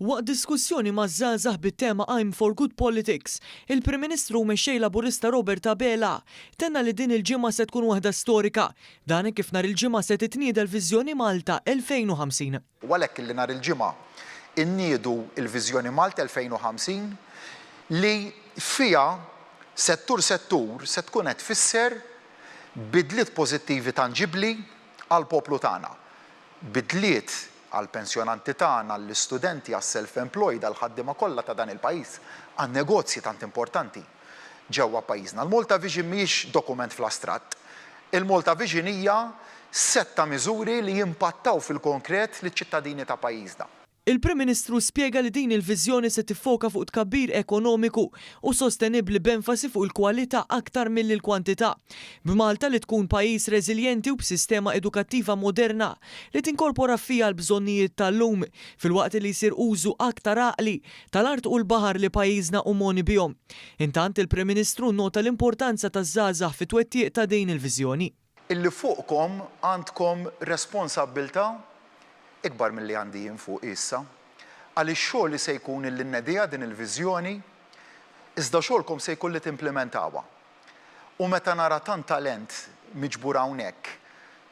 Waqt diskussjoni maż-żgħażagħ bit-tema I'm for good politics, il-Prim Ministru u Mexxej Laburista Robert Abela tenna li din il-ġimgħa se tkun waħda storika. Dan hekk kif nhar il-Ġimgħa se titnieda l-Viżjoni Malta 2050. U għalhekk illi nhar il-Ġimgħa nniedu l-Viżjoni Malta 2050 li fiha settur settur se tkun qed tfisser bidliet pożittivi tanġibbli għall-poplu tagħna. Bidliet għall-pensjonanti tagħna, għall-istudenti, għas-self-employed, għall-ħaddiema kollha ta' dan il-pajjiż, għan-negozji tant importanti ġewwa pajjiżna. Il-Malta Vision mhijiex dokument fl-astratt. Il-Malta Vision hija sett ta' miżuri li jimpattaw fil-konkret liċ-ċittadini ta' pajjiżna. Il-Prim Ministru spjega li din il-viżjoni se tiffoka fuq tkabbir ekonomiku u sostenibbli b'enfasi fuq il-kwalità aktar milli l-kwantità, b'Malta li tkun pajjiż reżiljenti u b'sistema edukattiva moderna li tinkorpora fiha l-bżonnijiet tal-lum filwaqt li jsir użu aktar għaqli tal-art u l-baħar li pajjiżna hu mogħni bihom. Intant, il-Prim Ministru nnota l-importanza taż-żgħażagħ fit-twettiq ta' din il-viżjoni. Illi fuqkom għandkom responsabbiltà ikbar milli għandi jien fuqi issa. Għaliex xogħli se jkun illi nnediha din il-viżjoni, iżda xogħolkom se jkun li timplimentawha. U meta nara tant talent miġbur hawnhekk,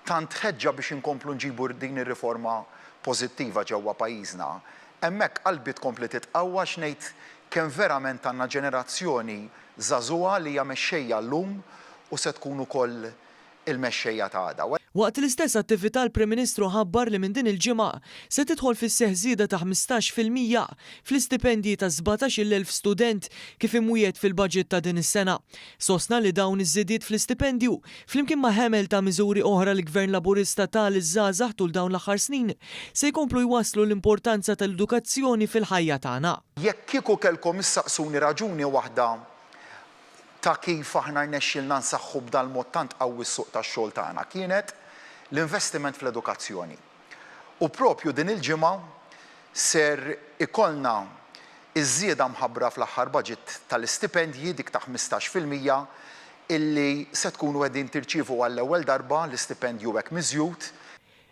tant ħeġġa biex inkomplu nġibu din ir-riforma pożittiva ġewwa pajjiżna, hemmhekk qalbi tkompli titqawwa għax ngħid kemm verament għandna ġenerazzjoni żagħżugħa li hija mexxejja llum u se tkun ukoll il-mexxejja ta' għada. Waqt l-istess attività l-Prim Ministru ħabbar li minn din il-ġimgħa se tidħol fis-seħħ żieda ta' 15% fl-istipendji ta' 17,000 student kif imwiegħed fil-baġit ta' din is-sena. Sostna li dawn iż-żidiet fl-istipendju, flimkien ma' ħemel ta' miżuri oħra li Gvern Laburista ta liż-żgħażagħ tul dawn l-aħħar snin, se jkomplu jwasslu l-importanza tal-edukazzjoni fil-ħajja tagħna. Jekk kieku kellkom issaqsuni raġuni waħda ta' kif aħna rnexxielna nsaħħu b'dal-mod tant qawwi s-suq tax-xogħol tagħna kienet l-investiment fl-edukazzjoni. U proprju din il-ġimgħa ser ikollna ż-żieda mħabbra fl-aħħar baġit tal-istipendji, dik ta' 15%, illi se tkunu qegħdin tirċievu għall-ewwel darba l-istipendju hekk miżjud.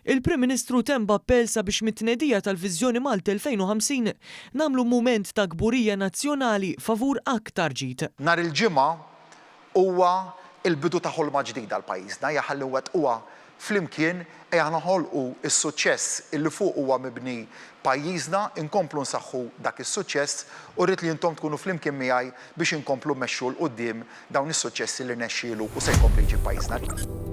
Il-Prim Ministru temm b'appell sabiex mit-tnedija tal-Viżjoni Malta 2050 nagħmlu mument ta' kburija nazzjonali favur aktar ġid. Nhar il-Ġimgħa huwa l-bidu ta' ħolma ġdida għal pajjiżna. Ejja ħalli nwettquha flimkien, ejja noħolqu s-suċċess illi fuqu huwa mibni pajjiżna, inkomplu nsaħħu dak is-suċċess u rrid li intom tkunu flimkien miegħi biex inkomplu mmexxu 'l quddiem dawn is-suċċessi li rnexxielu u se jkompli jġib pajjiżna.